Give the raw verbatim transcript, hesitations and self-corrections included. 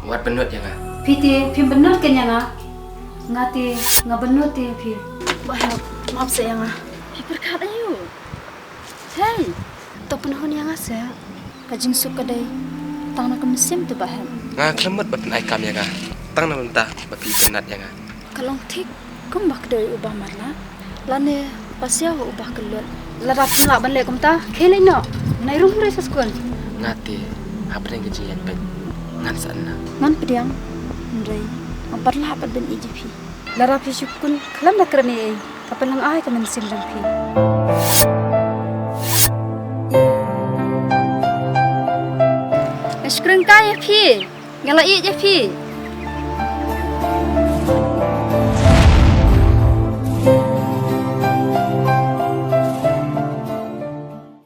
Wat bynnud ïa nga. Phi te phim bynnud kein ïa nga. Nga te nga bynnud te ïa phi. Bah Hep, map seh ïa nga. Phi pyrkhat aïu? Hei, to pynhun ïa nga seh. Ka jingsuk ka dei tang na ka mynsiem te Bah Hep. Nga khlem mut ba phin ai kam ïa nga tang na bynta ba phi itynnad ïa nga. Ka long thik kumba ka dei u Bah Marla lane pasiaw u Bah Kyllut. Lada phi lah ban leh kumta, khie leit noh. Nai rung hynrei sa skul. Nga te hapdeng ka jingïaid peit ngan sa nang. Ngan pdiang hynrei ngam pat lah pat ban ïeit ïa phi. Lada phi shu kun khlem da kren ei ei, ka pynlong ai ka mynsiem jong phi. Nga shu kren kai ïa phi. Nga la ïeit ïa phi.